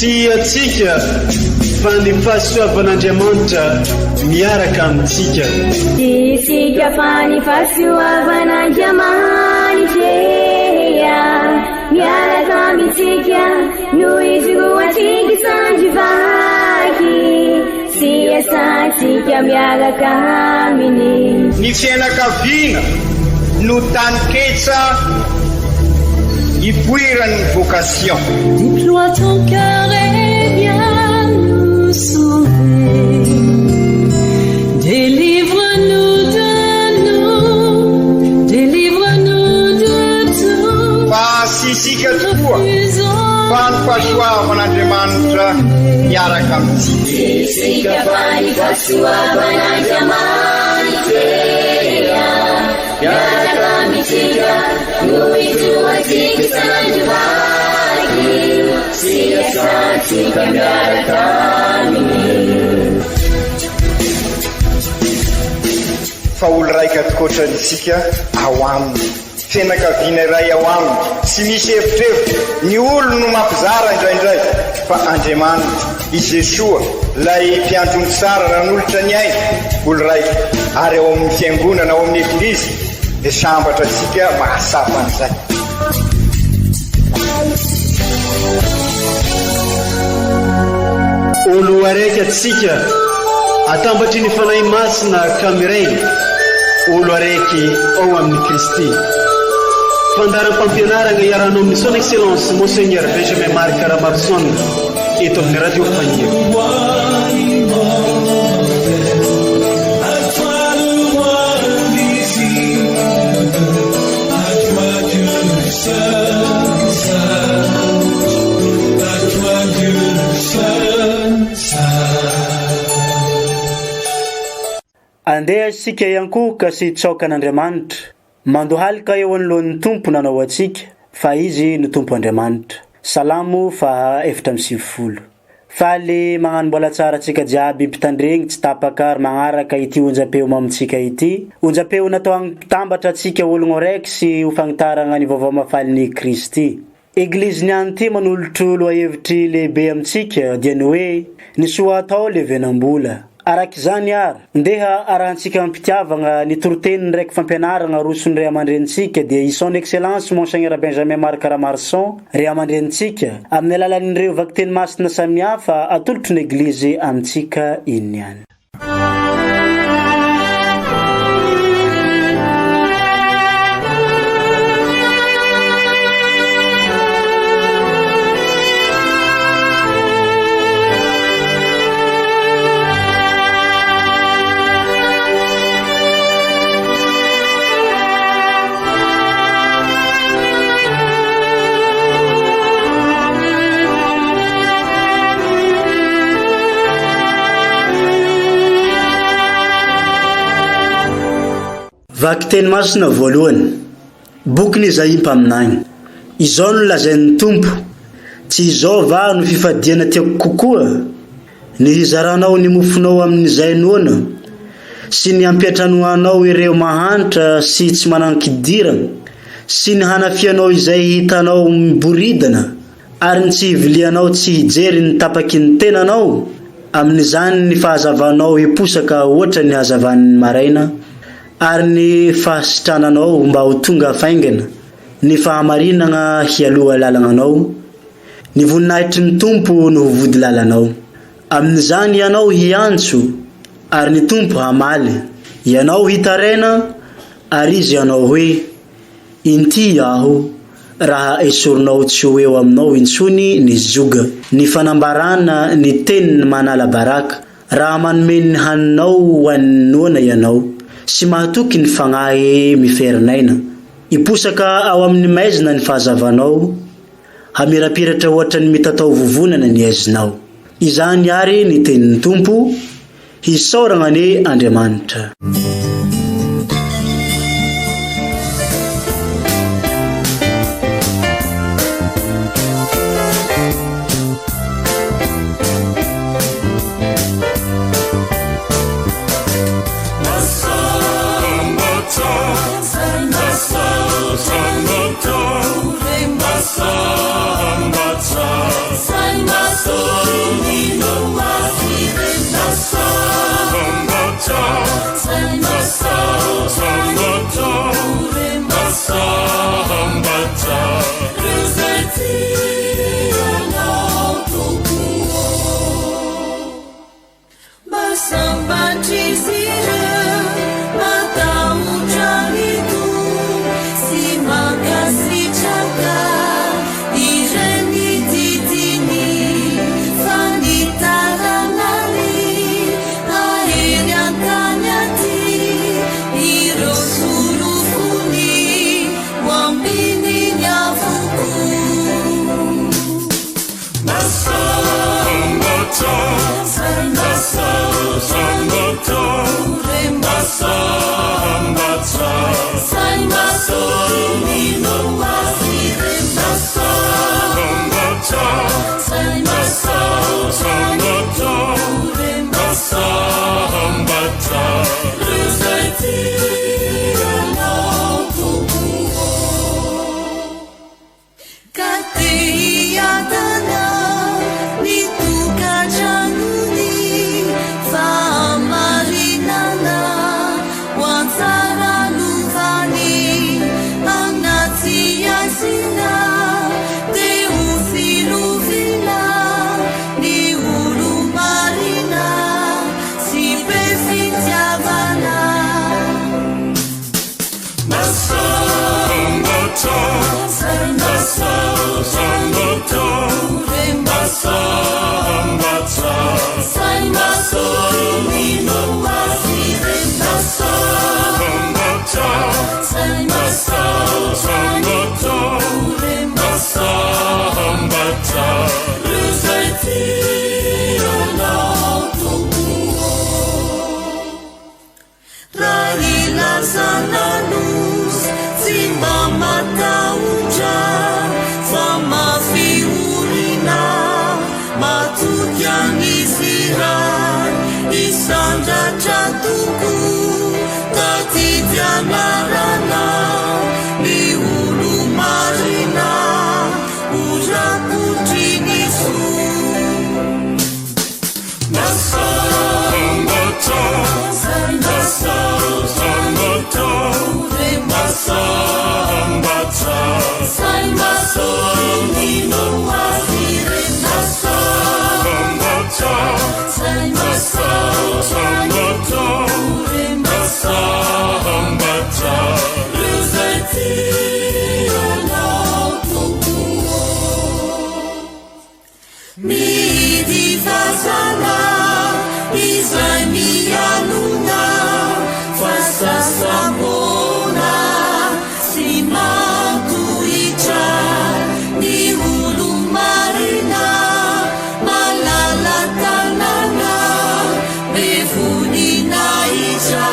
Tsy antsika fa ny fahasoavan'Andriamanitra miaraka amintsika. Tsy isika fa ny fahasoavan'Andriamanitra miaraka amintsika no ijoroantsika sandry vaky sy iasantsika miaraka aminy. Ny fianakaviana no taninketsa ipoiran'ny vocation. Déploie ton cœur et viens nous sauver. Délivre-nous de nous, délivre-nous de tout. Fa tsy isika tokoa fa ny fahasoavan'Andriamanitra miaraka amintsika. Tsy isika fa ny fahasoavan'Andriamanitra miaraka amintsika no ijoroantsika sandry vaky sy iasantsika miaraka aminy. Fa olo raika tokoatra isika ao aminy. Fianakaviana iray ao aminy, tsy misy evitrevitra, ny olony no mampizara indraindray, fa Andriamanitra, i Jesoa, ilay mpiandry ondry tsara nanolotra ny ainy, olo raika, ary ao amin'ny Fiangonana, ao amin'ny Eglizy, dia sambatra antsika mahatsapa an'izay. Olo araiky atsika atambatry ny Fanahy Masina ka miray olo araiky ao amin'i Kristy. Fandaharam-pampianaragna iarahanao amin'ny Son Excellence Monseigneur Benjamin Marc Ramaroson eto amin'ny Radio Faniry. Andeha isika hiankohoka sy hitsaoka an'Andriamanitra, mandohalika eo anoloan'ny Tompo nanao antsika, fa Izy no Tompo Andriamanitra. Salamo faha 94. Faly magnano mbola tsara antsika jiaby mpitandregny tsy tapaka ary magnaraka ity onjam-peo mamintsika ity. Onjam-peo natao hampitambatra antsika ologno araiky sy ho fagnitaragna ny vaovao mahafalin'i Kristy. Eglizy niany ity manolotro lohahevitry lehibe amintsika dia ny hoe ny soa atao levenam-bola. Araka izany ary, ndeha arahantsika am-pitiavagna ny toriteny ndraiky fampianaragna aroson'ny ray aman-drenintsika dia i Son Excellence Monseigneur Benjamin Marc Ramarson, ray aman-drenintsika, amin'ny alalan'ireo vakiteny masina samihafa atolotry ny Eglizy amintsika iny ihany. Vakiteny masina voalohany, Bokin'i Izaia mpaminany. Izao no lazain'ny Tompo, Tsy izao va no fifadiana tiako kokoa? Ny hizaranao ny mofonao amin'izay noana, sy ny hampiantranoanao ireo mahantra sy tsy manan-kidirana, sy ny hanafianao izay hitanao miboridana, ary ny tsy hivilianao tsy hijery ny tapaky ny tenanao? Amin'izany ny fahazavanao hiposaka hoatra ny hazavan'ny maraina, ary ny fahasitrananao mba ho tonga faingana, ny fahamarinana hialoha lalana anao, ny voninahitry ny Tompo no ho vody lalanao. Amin'izany ianao hiantso, ary ny Tompo hamaly, ianao hitaraina, ary Izy hanao hoe, Inty aho, raha esorinao tsy ho eo aminao intsony ny zioga. Ny fanambarana ny teniny manala baraka, Raha manome ny haninao ho an'ny noana ianao, sy mahatoky ny fagnahy miferinaina, hiposaka ao amin'ny maizina ny fahazavanao, hamirapiratra hoatran'ny mitatao vovonana ny aizinao. Izany àry ny tenin'ny Tompo, hisaoragna anie Andriamanitra. Sambatra Ireo izay tia Anao Tompo ô. Mihidy fasana izay mialona fa sasa-poana sy matohitra ny olo-marina malala-tanana be voninahitra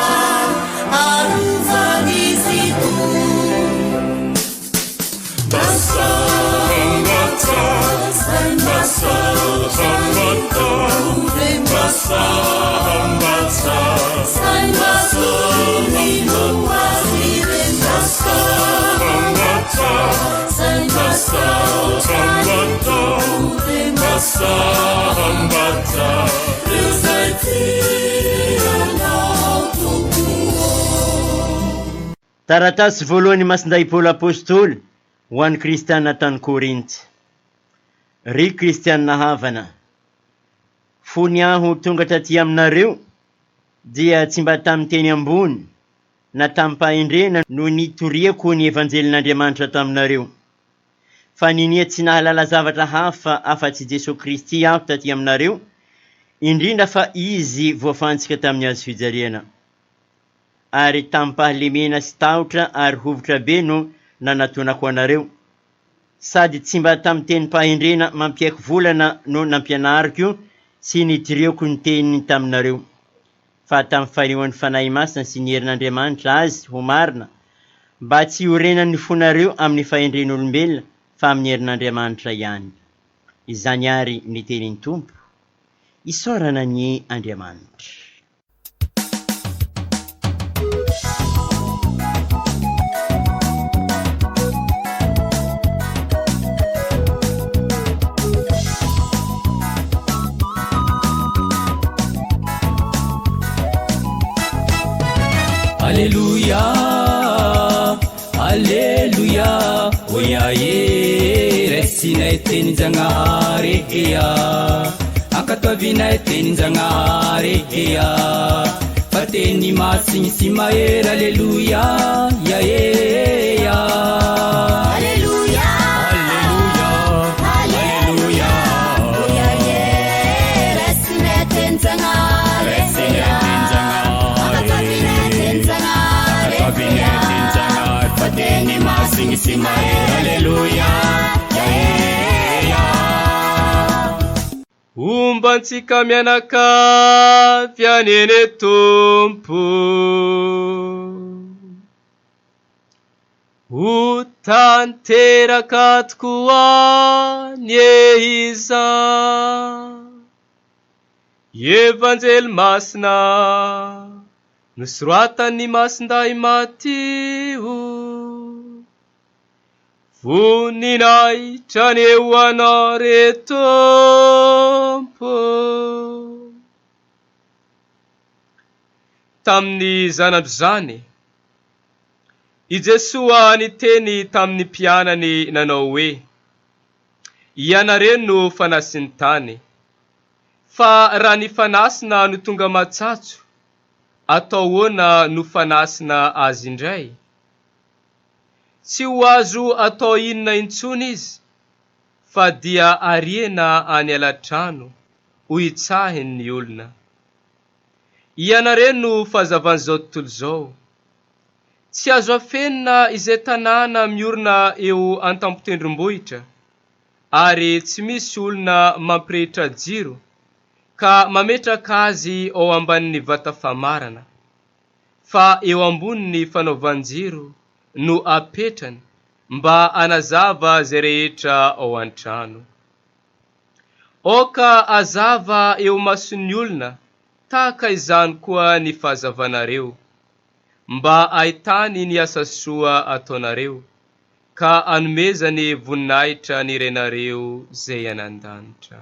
arovan'izy Mba sambatra, mba sambatra, mba sambatra, mba sambatra, mba sambatra, mba sambatra. Ireo izay tia Anao Tompo ô. Taratasy voalohan'i Masindahy Paoly Apostoly ho an'ny kristiana tany Korinty. Ry kristiana havana, fony aho tonga taty aminareo dia tsy mba tamin'ny teny ambony na tamim-pahendrena no nitoriako ny Evanjelin'Andriamanitra taminareo, fa ninia tsy nahalala zavatra hafa afa-tsy Jesoa Kristy aho taty aminareo, indrindra fa Izy voafantsika tamin'ny hazofijaliana. Ary tamim-pahalemena sy tahotra ary hovitra be no nanatonako anareo, sady tsy mba tamin'ny tenim-pahendrena mampiaiky volana no nampianariko sy nitoriako ny teniny taminareo, fa tamin'ny fanehoan'ny Fanahy Masina sy ny herin'Andriamanitra azy ho marina, mba tsy hiorenan'ny fonareo amin'ny fahendren'olombelona fa amin'ny herin'Andriamanitra ihany. Izany àry ny tenin'ny Tompo. Isaorana anie Andriamanitra. Aleloia, Aleloia, oia e, raisinay tenin-Jagnahary ea, ankatoavinay tenin-Jagnahary ea, fa teny masigny sy mahery, Aleloia, ia e ia. Aleloia, Aleloia, Aleloia, oia e, raisinay tenin-Jagnahary Raisinay ea, tenin-Jagnahary. ankatoavinay tenin-Jagnahary Ankatoavinay ea, tenin-Jagnahary, fa teny masigny sy mahery, Aleloia, ia e ia. Homba antsika mianakavy anie ny Tompo. Ho tanteraka tokoa anie izany. Evanjely masina nosoratan'i Masindahy Matio. Voninahitra anie ho Anao ry Tompo. Tamin'izany andro izany, i Jesoa niteny tamin'ny mpianany nanao hoe, Ianareo no fanasin'ny tany, fa raha ny fanasina no tonga matsatso, atao ahoana no fanasina azy indray? Tsy ho azo atao inona intsony izy, fa dia ariana any alatrano ho hitsahin'ny olona. Ianareo no fahazavan'izao tontolo izao. Tsy azo afenina izay tanàna miorina eo an-tampon-tendrombohitra, ary tsy misy olona mampirehitra jiro ka mametraka azy ao ambanin'ny vata famarana, fa eo ambonin'ny fanaovan-jiro no apetrany mba hanazava izay rehetra ao an-trano. Aoka hazava eo imason'ny olona tahaka izany koa ny fahazavanareo, mba hahitany ny asa soa ataonareo, ka hanomezany voninahitra ny Rainareo izay any an-danitra.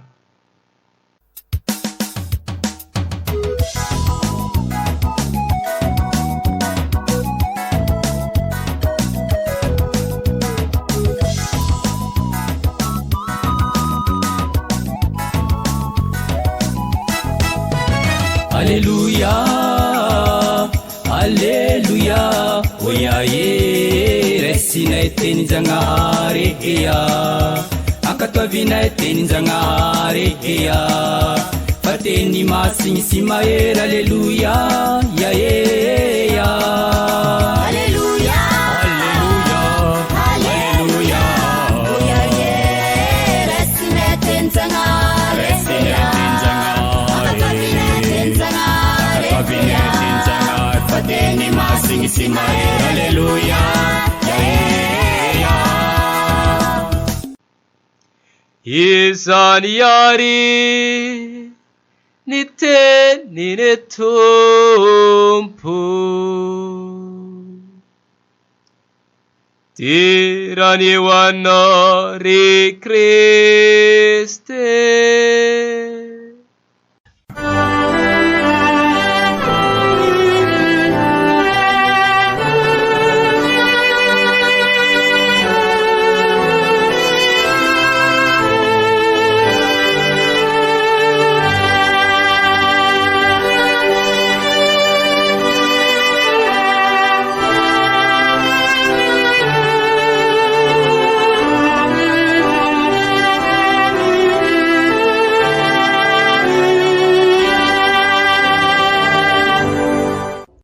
Aleloia, Aleloia. Oya e, raisinay tenin-Jagnahary e a, ankatoavinay tenin-Jagnahary e a, fa teny masigny sy mahery, Aleloia, ya e ya. Aleloia, Aleloia, Aleloia, oya e, raisinay tenin-Jagnahary e Raisinay a, tenin-Jagnahary. ankatoavinay tenin-Jagnahary e Ankatoavinay a, tenin-Jagnahary, fa teny masigny sy mahery, Aleloia, ya e ya. Izany àry ny tenin'ny Tompo. Dera ho anao ry Kristy.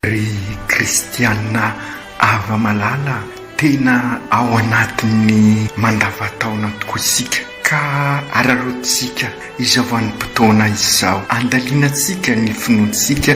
Ry kristiana hava-malala, tena ao anatin'ny mandavantaona tokoa isika, ka araraotintsika izao vanim-potoana izao, andalinantsika ny finoantsika,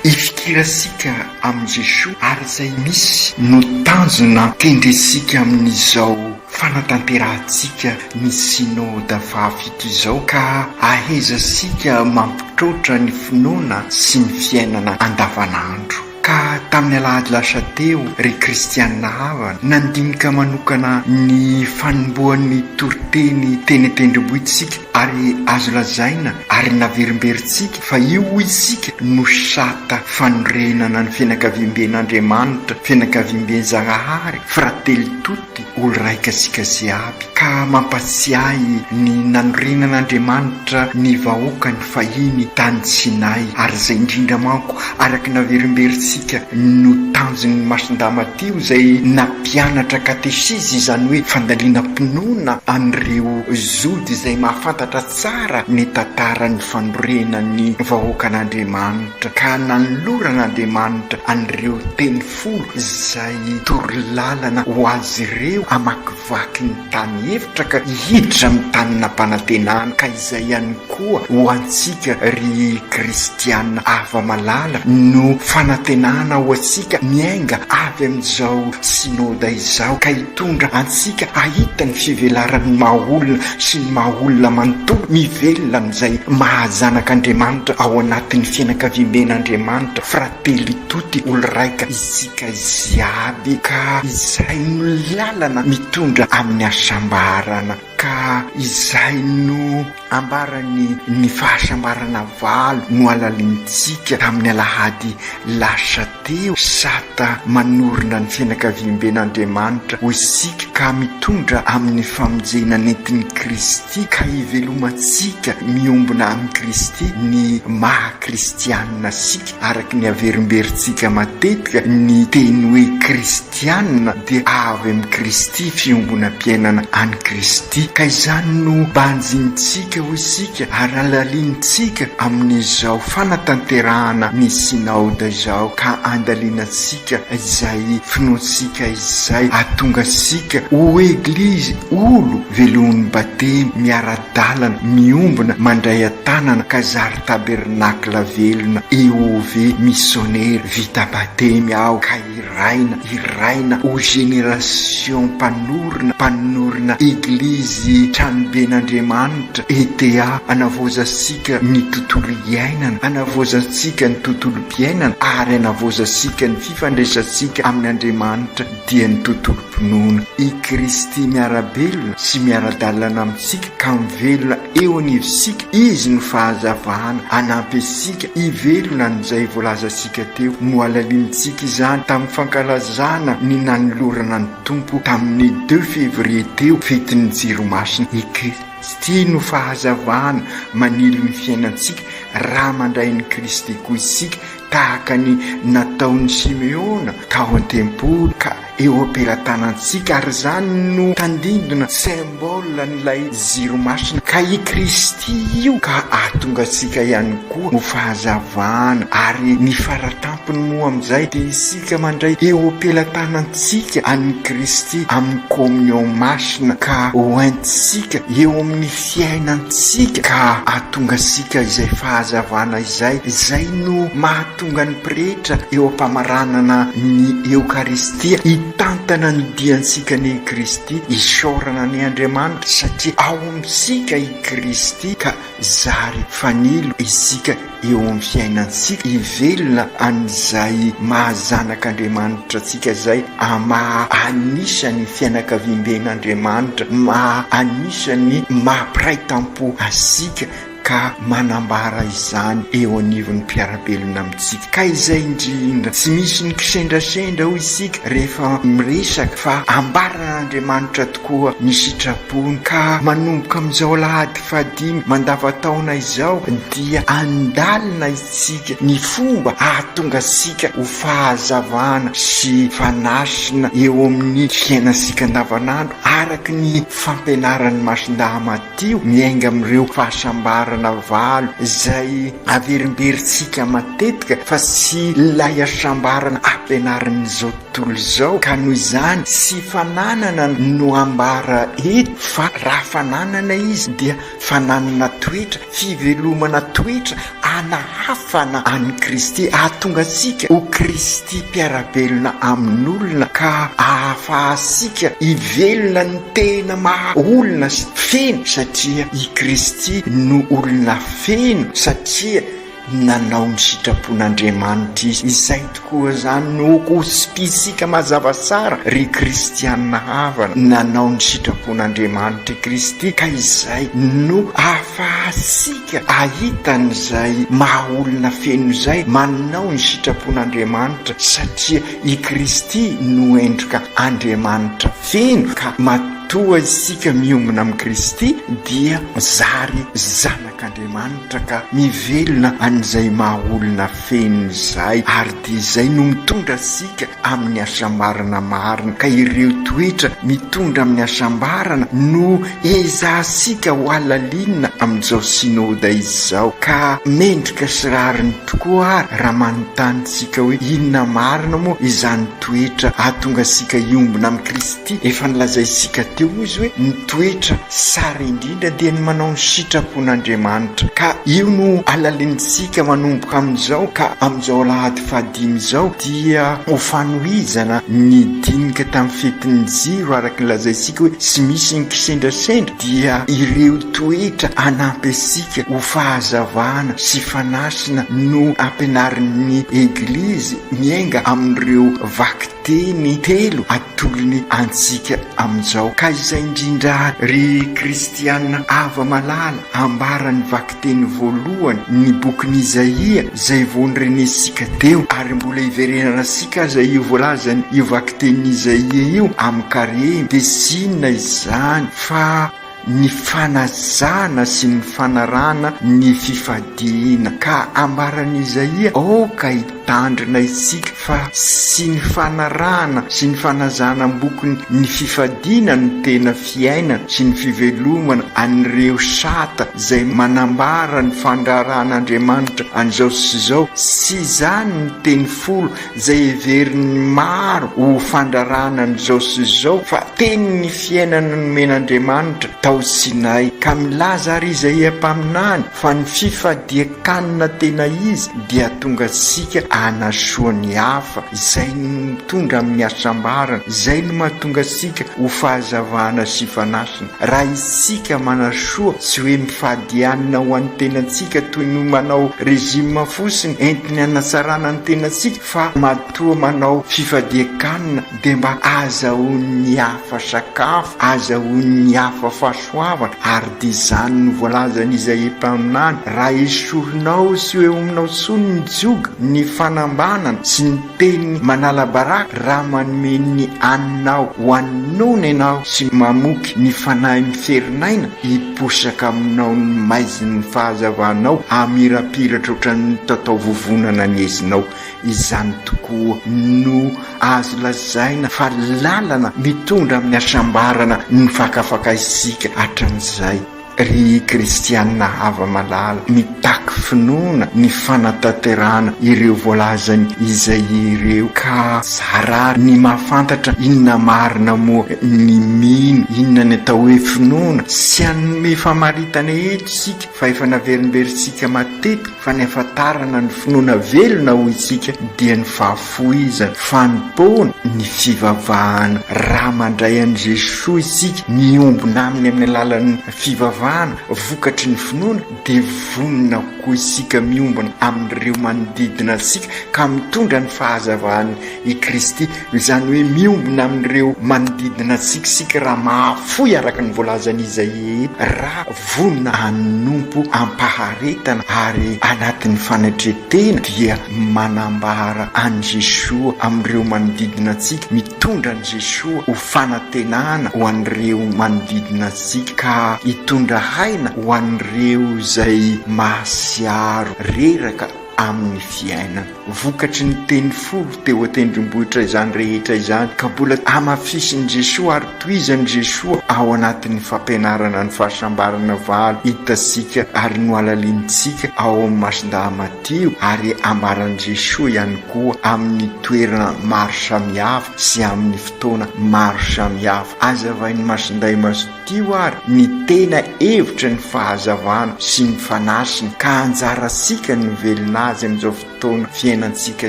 ifikirantsika amin'i Jesoa, ary izay misy no tanjona tendrentsika amin'izao fanatanterahantsika ny Synoda fahafito izao, ka ahaizantsika mampitroatra ny finoana sy ny fiainana andavanandro. Ka tamin'ny alahady lasa teo, ry kristianina havana, nandinika manokana ny fanombohan'ny toriteny teny an-tendrombohitra isika ary azo lazaina ary naverimberintsika fa io hoy isika no sata fanorenana ny fianakaviamben'Andriamanitra, fianakaviamben-Zagnahary, fratelli tutti, olo raika isika jiaby. Ka mampatsiahy ny nanorenan'Andriamanitra ny vahoakany fahiny tany Sinay, ary izay indrindra manko, araka ny naverimberintsika, no tanjon'i Masindahy Matio izay nampianatra katesizy, izany hoe fandalinam-pinoana an'ireo Jody izay mahafantatra tsara ny tantaran'ny fanorenan'ny vahoakan'Andriamanitra, ka nanoloran'Andriamanitra an'ireo teny folo izay torolalana ho azy ireo hamakivaky ny tany efitra ka hiditra amin'ny tany nampanantenana, ka izay ihany koa ho antsika ry kristiana hava-malala no fanantenana ho antsika miainga avy amin'izao synoda izao ka hitondra antsika hahita ny fivelaran'ny maha olona sy ny maha olona manontolo mivelona amin'izay maha zanak'Andriamanitra ao anatin'ny fianakaviamben'Andriamanitra fratelli tutti olo raika isika jiaby ka izay no lalana mitondra amin'ny hasambarana ka izay no ambarany ny fahasambarana valo nohalalinintsika tamin'ny alahady lasa teo sata manorina ny fianakaviamben'Andriamanitra ho isika ka mitondra amin'ny famonjena nentin'i Kristy ka hivelomantsika miombona amin'i Kristy ny maha kristianina antsika. Araka ny averimberintsika matetika, ny teny hoe kristiana dia avy amin'i Kristy, fiombonam-piainana an'i Kristy. Ka izany no banjinintsika, hoy isika, ary halalinintsika amin'izao fanatanterahana ny Sinaoda izao, ka andalinantsika izay finoantsika izay hahatonga antsika ho Eglizy olo velomin'ny batemy, miara-dalana, miombona, mandray an-tanana, ka zary Tabernakla velona EOV missionnaire vita batemy aho ka hiraina hiraina ho génération mpanorina mpanorina eglizy tranoben'Andriamanitra ETA anavaozantsika ny tontolo iainana anavaozantsika ny tontolom-piainana ary anavaozantsika ny fifandraisantsika amin'Andriamanitra dia ny tontolom-pinoana. I Kristy miara-belona sy miara-dalana amintsika ka mivelona eo anivontsika, Izy no fahazavana hanampy antsika hivelona an'izay voalazantsika teo. Nohalalinintsika izany tamin'ny fankalazana ny nanolorana ny Tompo tamin'ny deux février teo, fetin'ny Jiro Masina. I Kristy no fahazavana manilo ny fiainantsika raha mandray an'i Kristy koa isika. tahaka ny nataon'i Simeona tao an-tempoly ka eo am-pelatanantsika ary izany no tandindona, symbole, an'ilay jiro masina ka i Kristy io ka ahatonga antsika ihany koa ho fahazavana ary ny faratampony moa amin'izay dia isika mandray eo am-pelatanantsika an'i Kristy amin'ny kominio masina ka hoentintsika eo amin'ny fiainantsika ka ahatonga antsika izay fahazavana izay, izay no mahatonga ny pretra eo am-pamaranana ny Eokaristia hitantana ny diantsika anie i Kristy, isaorana anie Andriamanitra satria ao amintsika i Kristy ka zary fanilo isika eo amin'ny fiainantsika, hivelona an'izay maha zanak'Andriamanitra antsika izay, maha anisan'ny fianakaviamben'Andriamanitra, maha anisan'ny maha mpiray tampo antsika ka manambara izany eo anivon'ny mpiara-belona amintsika. Ka izay indrindra, tsy misy ny kisendrasendra hoy isika rehefa miresaka fa ambaran'Andriamanitra tokoa ny sitrapony ka manomboka amin'izao alahady fahadimy mandavantaona izao dia andalina isika ny fomba hahatonga antsika ho fahazavana sy fanasina eo amin'ny fiainantsika andavanandro araka ny fampianaran'ny Masindahy Matio miainga amin'ireo fahasambarana valo izay averimberintsika matetika fa tsy ilay hasambarana ampianarin'izao tontolo izao ka noho izany tsy fananana no ambara eto fa raha fananana izy dia fananana toetra, fivelomana toetra anahafana an'i Kristy, ahatonga antsika ho Kristy mpiara-belona amin'olona ka ahafahantsika hivelona ny tena maha olona feno satria i Kristy no olona feno satria Nanao ny sitrapon'Andriamanitra izy. Izay tokoa izany no hotsipitsika mazava tsara, ry kristiana havana. Nanao ny sitrapon'Andriamanitra i Kristy, ka izay no ahafahantsika hahita an'izay maha olona feno izay, manao ny sitrapon'Andriamanitra, satria i Kristy no endrika Andriamanitra feno, ka matoa isika miombona amin'i Kristy dia zary zanak'Andriamanitra. Andriamanitra ka mivelona an'izay maha olona feno izay ary dia izay no mitondra antsika amin'ny hasambarana marina ka ireo toetra mitondra amin'ny hasambarana no ezahantsika ho halalinina amin'izao Synoda izao ka mendrika sy rariny tokoa ary raha manontany tsika hoe inona marina moa izany toetra ahatonga antsika hiombona amin'i Kristy efa nolazaintsika teo izy hoe ny toetra Tsara indrindra dia ny manao ny sitrapon'Andriamanitra. Ka io no alalinintsika manomboka amin'izao, ka amin'izao alahady fahadimy izao dia ho fanohizana ny dinika tamin'ny fetin'ny jiro araka ny lazaintsika hoe tsy misy ny kisendrasendra dia ireo toetra hanampy antsika ho fahazavana sy fanasina no ampianarin'ny Eglizy miainga amin'ireo vakiteny Teny telo atolony antsika amin'izao. Ka izay indrindra ary, ry kristiana hava-malala, ambaran'ny vakiteny voalohany ny bokin'i Izaia izay vao norenesintsika teo, ary mbola hiverenantsika aza io voalazan'io vakitenin'i Izaia io amin'ny karemy, dia tsy inona izany fa ny fanajana sy ny fanarahana ny fifadiana. Ka ambaran'i Izaia, Aoka hitandrina isika fa tsy ny fanarahana sy ny fanajana ambokony ny fifadiana no tena fiainana sy ny fivelomana an'ireo sata izay manambara ny fandraharahan'Andriamanitra an'izao sy izao. Tsy izany ny teny folo izay heverin'ny maro ho fandrarana an'izao sy izao fa tenin'ny fiainana nomen'Andriamanitra tao Sinay, ka milaza ary Izaia mpaminany fa ny fifadian-kanina tena izy dia tonga antsika hanasoa ny hafa, izay no mitondra amin'ny hasambarana, izay no mahatonga antsika ho fahazavana sy fanasina. Raha isika manasoa, tsy hoe mifady hanina ho an'ny tenantsika toy ny manao régime fotsiny entiny hanatsarana ny tenantsika, fa matoa manao fifadian-kanina dia mba azahoan'ny hafa sakafo, azahoan'ny hafa fahasoavana, ary dia izany no voalazan'Izaia mpaminany, raha esorinao tsy ho eo aminao intsony ny jioga, ny. fanambanana sy ny teny manala baraka raha manome ny aninao ho an'ny noana ianao sy mamoky ny fanahy miferinaina, hiposaka aminao ny maizin'ny fahazavanao hamirapiratra ohatran'ny mitataovovonana ny hezinao. Izany tokoa no azo lazaina fa lalana mitondra amin'ny hasambarana ny fakafakaisika hatramin'izay. Ry kristiana hava-malala, mitaky finoana ny fanatanterahana ireo voalazan'i Izaia ireo, ka zara ary ny mahafantatra inona marina moa ny mino, inona ny atao hoe finoana. Tsy hanome famaritana eto isika fa efa naverimberintsika matetika fa ny ahafantarana ny finoana velona hoy isika dia ny fahafoizana, fanompoana, ny fivavahana. Raha mandray an'i Jesoa isika, miombona aminy amin'ny alalan'ny fivavahana vokatry ny finoana dia vonona koa isika miombona amin'ireo manodidina antsika ka mitondra ny fahazavan' i Kristy, izany hoe miombona amin'ireo manodidina antsika isika raha mahafoy araka ny voalazan'i Izaia eto, raha vonona hanompo am-paharetana ary anatin'ny fanetren-tena dia manambara an'i Jesoa amin'ireo manodidina antsika, mitondra an'i Jesoa ho fanantenana ho an'ireo manodidina antsika ka hitondra aina ho an'ireo izay mahatsiaro reraka amin'ny fiainana. Vokatry ny teny folo teo an-tendrombohitra izany rehetra izany ka mbola hamafisin'i Jesoa ary tohizan'i Jesoa ao anatin'ny fampianarana ny fahasambarana valo hitantsika ary nohalalinintsika ao amin'ny Masindahy Matio ary ambaran'i Jesoa ihany koa amin'ny toerana maro samihafa sy amin'ny fotoana maro samihafa. Hazavain'i Masindahy Matio ary ny tena hevitry ny fahazavana sy ny fanasiny ka anjarantsika ny mivelona azy amin'izao fotoana fiainantsika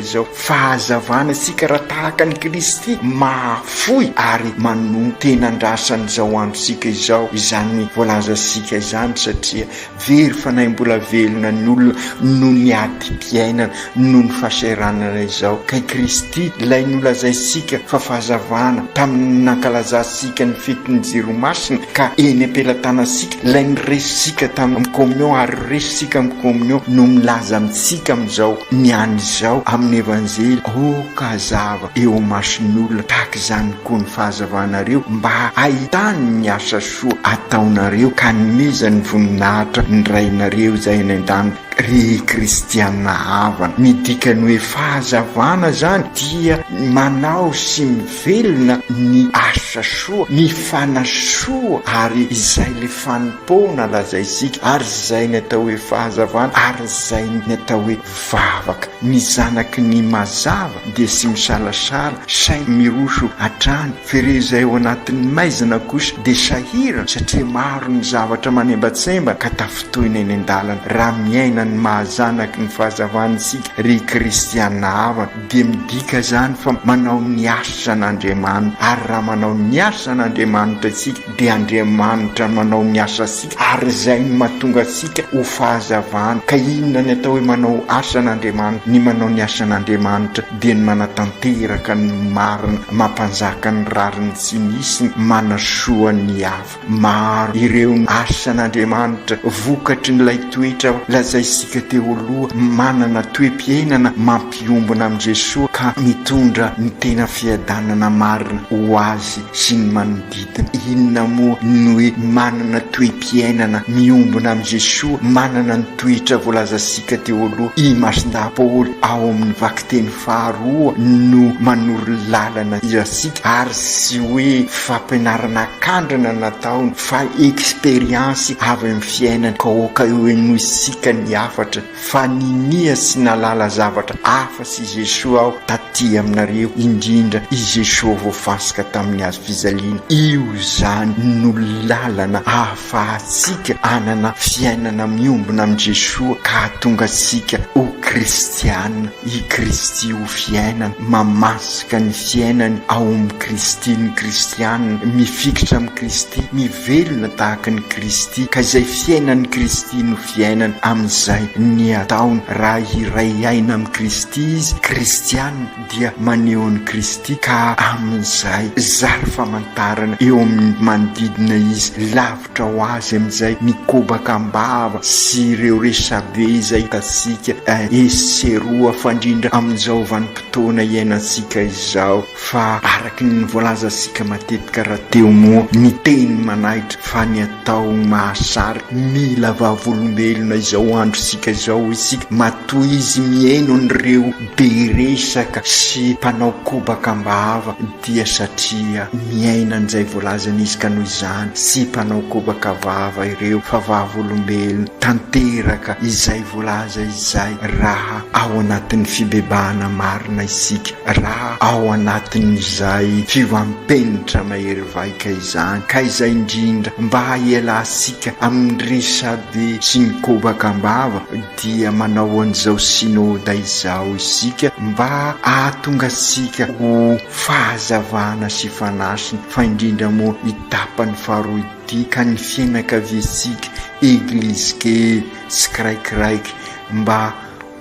izao. Fahazavana isika raha tahaka an'i Kristy mahafoy ary manompo tena andrasan'izao androntsika izao izany voalazantsika izany satria Very fanahy mbola velona ny olona noho ny adim-piainana, noho ny fahasahiranana izao. Ka i Kristy, ilay nolazaintsika fa fahazavana tamin'ny nankalazantsika ny fetin'ny Jiro Masina, ka eny am-pelatanantsika, ilay niresintsika tamin'ny Kominio ary resintsika amin'ny Kominio, no milaza amintsika amin'izao ny any izao amin'ny Evanjely, Aoka hazava eo imason'olona tahaka izany koa ny fahazavanareo, mba hahitany ny asa soa ataonareo ka hanomezany voninahitra ny Rainareo izay any an-danitra. Ry kristiana havana, ny dikan'ny hoe fahazavana izany dia manao sy mivelona ny asa soa, mifanasoa ary izay ilay fanompoana lazaintsika ary izay ny atao hoe fahazavana ary izay ny atao hoe vavaka. Ny zanaky ny mazava dia tsy misalasala, sahy miroso hatrany, f'ireo izay ao anatin'ny maizina kosa dia sahirana satria maro ny zavatra manembatsembana ka tafintohina eny an-dalana. Raha miaina ny maha zanaky ny fahazavana isika ry kristiana havana dia midika izany fa manao ny asan'Andriamanitra ary raha manao ny asan'Andriamanitra isika dia Andriamanitra manao ny asantsika ary izay no mahatonga antsika ho fahazavana. Ka inona ny atao hoe manao asan'Andriamanitra? Ny manao ny asan'Andriamanitra dia ny manatanteraka ny marina, mampanjaka ny rariny tsy misy, manasoa ny hafa. Maro ireo asan'Andriamanitra vokatrin'ilay toetra lazaintsika teo aloha, manana toe-piainana mampiombona amin'i Jesoa ka mitondra ny tena fiadanana marina ho azy sy ny manodidina. Inona moa no hoe manana toe-piainana miombona amin'i Jesoa, manana ny toetra voalazantsika teo aloha? I Masindahy Paoly ao amin'ny vakiteny faharoa no manoro lalana antsika ary tsy hoe fampianarana akandrana nataony fa expérience avy amin'ny fiainana ka aoka hohenointsika ny hafatra Fa ninia sy nahalala zavatra hafa sy Jesoa aho taty aminareo, indrindra i Jesoa voafasika tamin'ny hazo fijaliana. Io izany no lalana ahafahantsika hanana fiainana miombona amin'i Jesoa ka hahatonga antsika ho kristiana, i Kristy ho fiainana, mamasika ny fiainany ao amin'i Kristy ny kristiana, mifikitra amin'i Kristy, mivelona tahaka an'i Kristy, ka izay fiainan'i Kristy no fiainana amin'izay. amin'izay ny ataony raha hiray aina amin'i Kristy izy, kristiana dia maneho an'i Kristy ka amin'izay zary famantarana eo amin'ny manodidina izy, lavitra ho azy amin'izay ny kobaka am-bava sy ireo resabe izay hitantsika etsy sy eroa fa indrindra amin'izao vanim-potoana iainantsika izao. Fa araka ny voalazantsika matetika rahateo moa ny teny manaitra fa ny atao mahasarika mila vavolombelona izao androntsika izao isika matoa izy mihaino an'ireo be resaka sy mpanao kobaka am-bava dia satria miaina an'izay voalazany izy ka noho izany tsy mpanao kobaka vava ireo fa vavolombelona tanteraka izay voalaza izay raha ao anatin'ny fibebahana marina isika. Raha ao anatin'izay fiovam-penitra mahery vaika izany, ka izay indrindra mba hialantsika amin'ny resabe sy ny kobaka am-bava dia manao an'izao Synoda izao isika mba hahatonga antsika ho fahazavana sy fanasina, fa indrindra moa ity tapany faharoa ity ka ny fianakaviantsika, Eglizy kely tsikiraikiraiky mba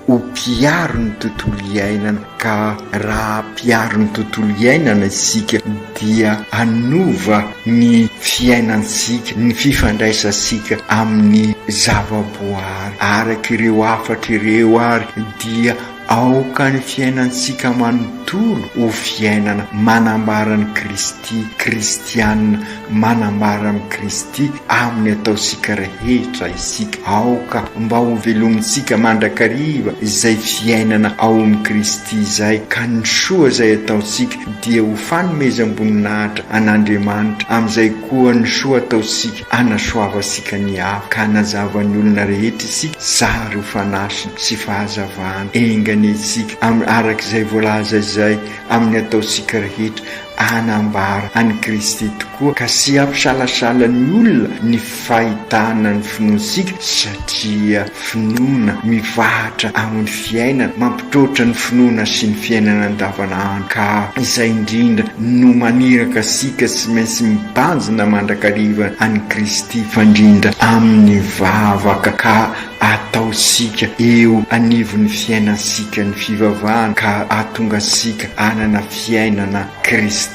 ho mpiaro ny tontolo iainana ka raha mpiaro ny tontolo iainana isika dia hanova ny fiainantsika, ny fifandraisantsika amin'ny zavaboary. Araka ireo hafatra ireo ary dia aoka ny fiainantsika manontolo ho fiainana manambara an'i Kristy, kristiana manambara amin'i Kristy amin'ny ataontsika rehetra isika. Aoka mba ho velomintsika mandrakariva izay fiainana ao amin'i Kristy izay, ka ny soa izay ataontsika dia ho fanomezam-boninahitra an'Andriamanitra, amin'izay koa ny soa ataontsika hanasoavantsika ny hafa, ka hanazava ny olona rehetra isika, zary ho fanasina sy fahazavana. Enga anie isika, araka izay voalaza izay, amin'ny ataontsika rehetra, hanambara an'i Kristy tokoa ka tsy hampisalasala ny olona ny fahitana ny finoantsika satria finoana mivahatra amin'ny fiainana, mampitroatra ny finoana sy ny fiainana andavanandro ka izay indrindra no maniraka antsika tsy maintsy mibanjina mandrakariva an'i Kristy fa indrindra amin'ny vavaka ka ataontsika eo anivon'ny fiainantsika ny fivavahana ka hahatonga antsika hanana fiainana kristiana.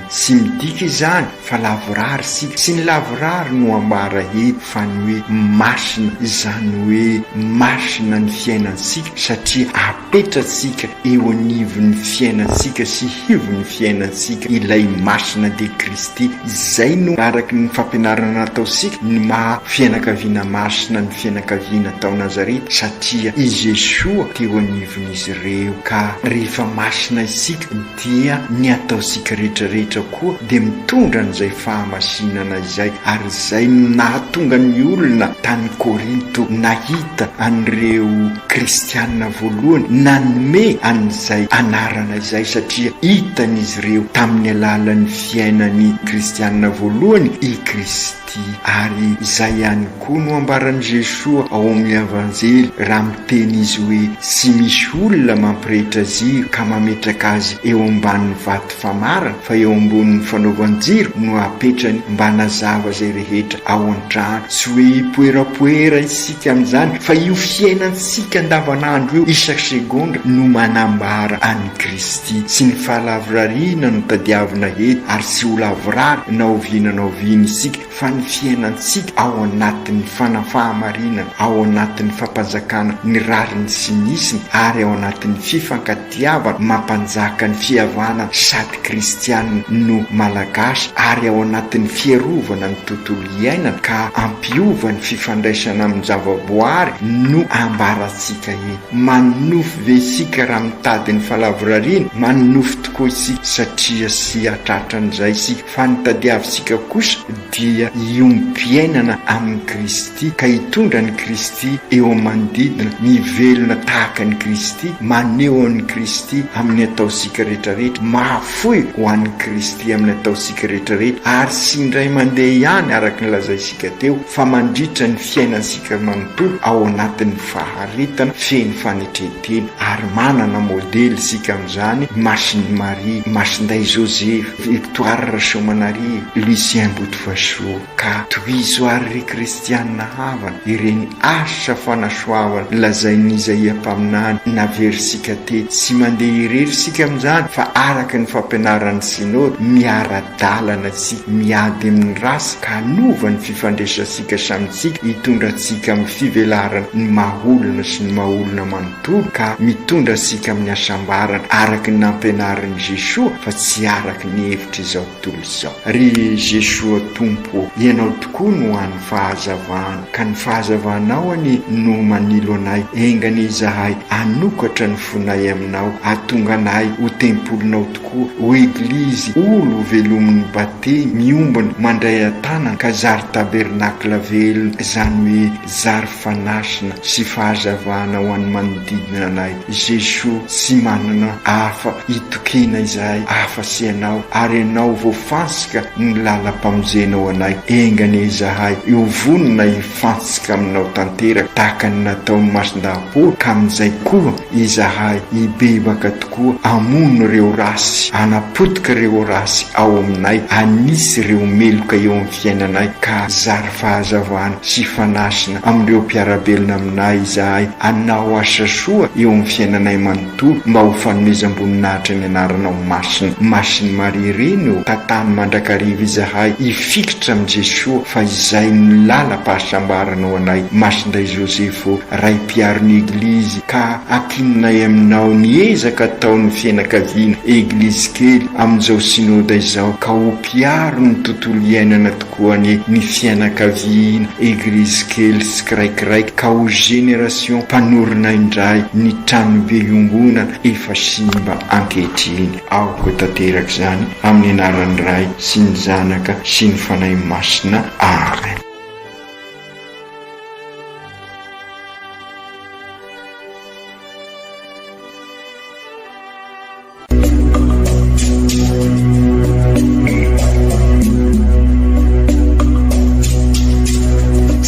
Tsy midika izany fa lavorary isika, tsy ny lavorary no ambara eto fa ny hoe masina, izany hoe masina ny fiainantsika satria apetratsika eo anivon'ny fiainantsika sy hivon'ny fiainantsika ilay masina dia Kristy. Izay no araka ny fampianarana nataontsika ny maha fianakaviana masina ny fianakaviana tao Nazareta satria i Jesoa teo anivon'izy ireo ka rehefa masina isika dia ny ataontsika rehetra rehetra koa dia mitondra an'izay fahamasinana izay ary izay no nahatonga ny olona tany Korinto nahita an'ireo kristiana voalohany nanome an'izay anarana izay satria hitan'izy ireo tamin'ny alalan'ny fiainan'ny kristiana voalohany i Kristy ary izay ihany koa no ambaran'i Jesoa ao amin'ny Evanjely raha miteny izy hoe tsy misy olona mampirehitra jiro ka mametraka azy eo ambanin'ny vato famarana fa eo ambonin'ny fanaovan-jiro no apetrany mba hanazava izay rehetra ao an-trano. Tsy hoe hipoerapoera isika amin'izany fa io fiainantsika andavanandro io isaky segondra no manambara an'i Kristy. Tsy ny fahalavorariana no tadiavina eto ary tsy ho lavorary na oviana na oviana isika fa ny fiainantsika ao anatin'ny fanafaha-marinana, ao anatin'ny fampanjakana ny rariny sy ny hisiny ary ao anatin'ny fifankatiavana mampanjaka ny fihavanana sady kristiana no malagasy ary ao anatin'ny fiarovana ny tontolo iainana ka hampiova ny fifandraisana amin-javaboary no ambarantsika eto. Manonofy ve isika raha mitady ny fahalavorariana? Manonofy tokoa isika satria tsy hahatratra an'izay isika. Fa ny tadiavintsika kosa dia hiombom-piainana amin'i Kristy, ka hitondra an'i Kristy eo amin'ny manodidina, mivelona tahaka an'i Kristy, maneho an'i Kristy amin'ny ataontsika rehetrarehetra, mahafoy ho an'i Kristy amin'ny ataontsika rehetrarehetra, ary tsy indray mandeha ihany araka ny lazaintsika teo, fa mandritra ny fiainantsika manontolo ao anatin'ny faharetana feno fanetren-tena, ary manana modely isika amin'izany, Masin'i Maria, Masindahy Joseph, Victoire Rasoamanarivo, Lucien Botovasoa. Ka tohizo àry ry kristianina havana ireny asa fanasoavana lazain'i Izaia mpaminany naverintsika tety. Tsy mandeha irery isika amin'izany fa araka ny fampianaran'ny Synode, miara-dalana isika, miady amin'ny ratsy ka hanova ny fifandraisantsika samy tsika, hitondra antsika amin'ny fivelarana ny maha olona sy ny maha olona manontolo ka mitondra antsika amin'ny hasambarana araka ny nampianarin'i Jesoa fa tsy araka ny hevitr'izao tontolo izao. Ry Jesoa Tompo ô, Ianao tokoa no hany fahazavana, ka ny fahazavanao anie no manilo anay, enga anie izahay hanokatra ny fonay Aminao, hahatonga anay ho tempolinao tokoa, ho Eglizy, olo velomin'ny batemy, miombona, mandray an-tanana, ka zary tabernakla velona, izany hoe zary fanasina sy fahazavana ho an'ny manodidina anay. Jesoa, tsy manana hafa itokiana izahay afa-tsy Ianao, ary Ianao voafantsika ny lalam-pamonjena ho anay. Enga anie izahay ho vonona hifantsika Aminao tanteraka, tahaka ny nataon'i Masindahy Paoly, ka amin'izay koa izahay hibebaka tokoa hamono ireo ratsy, hanapotika ireo ratsy ao aminay, hanisy ireo meloka eo amin'ny fiainanay, ka zary fahazavana sy fanasina amin'ireo mpiara-belona aminay izahay, hanao asa soa eo amin'ny fiainanay manontolo mba ho fanomezam-boninahitra ny anaranao masina. Masin'i Maria Reny ô, tantano mandrakariva izahay hifikitra amin'i Jesoa fa izay no lalam-pahasambarana ho anay. Masinday Joseph ô, Ray mpiaro ny Eglizy, ka ankininay aminao ny ezaka ataon'ny fianakaviana Eglizy kely amin'izao Synoda izao, ka ho mpiaro ny tontolo iainana tokoa anie ny fianakaviana Eglizy kely tsikiraikiraiky, ka ho génération mpanorina indray ny tranobe iombonana efa simba ankehitriny. Aoka ho tanteraka izany amin'ny anaran'ny Ray sy ny Zanaka sy ny Fanahy Masina. Amen.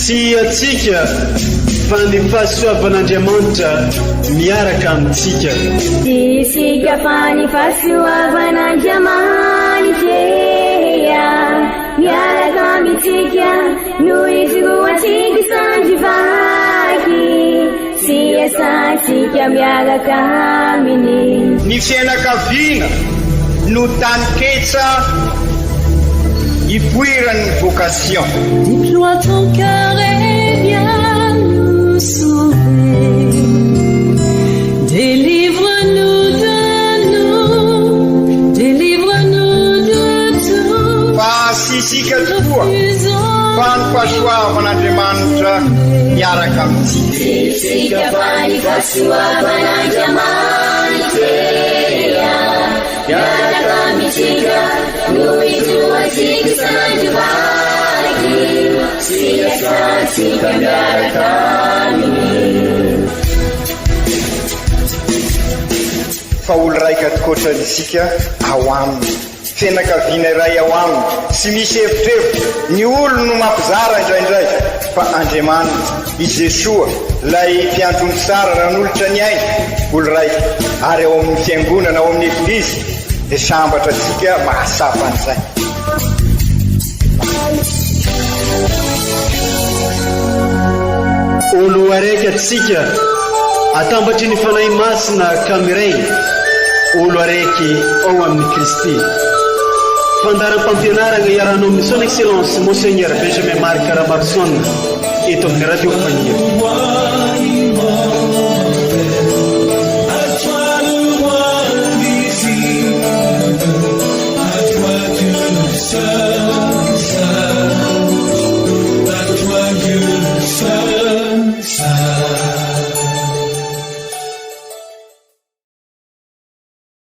Tsy antsika fa ny fahasoavan'Andriamanitra miaraka amintsika. Tsy isika fa ny fahasoavan'Andriamanitra miaraka amintsika. No ijoroantsika sandry vaky sy iasantsika miaraka aminy. Ny fianakaviana no taninketsa ipoiran'ny vocation. Deploie ton cœur et viens nous sauver Délivre-nous de nous, délivre-nous de tout Fa tsy isika tokoa fa ny fahasoavan'Andriamanitra miaraka amintsika. Tsy isika fa ny fahasoavan'Andriamanitra miaraka amintsika no ijoroantsika isan'andro vaky sy iasantsika miaraka aminy. Fa olo raika tokoatra isika ao aminy. Fianakaviana iray ao aminy, tsy misy evitrevitra, ny olony no mampizara indraindray, fa Andriamanitra, i Jesoa, ilay mpiandry omby tsara nanolotra ny ainy, olo raika, ary ao amin'ny fiangonana, ao amin'ny Eglizy, dia sambatra antsika mahatsapa an'izay. Olo araiky antsika atambatry ny Fanahy Masina ka miray olo araiky ao amin'i Kristy. Fandaharam-pampianaragna iarahanao amin'ny Son Excellence Monseigneur Benjamin Marc Ramaroson eto amin'ny Radio Fagniry.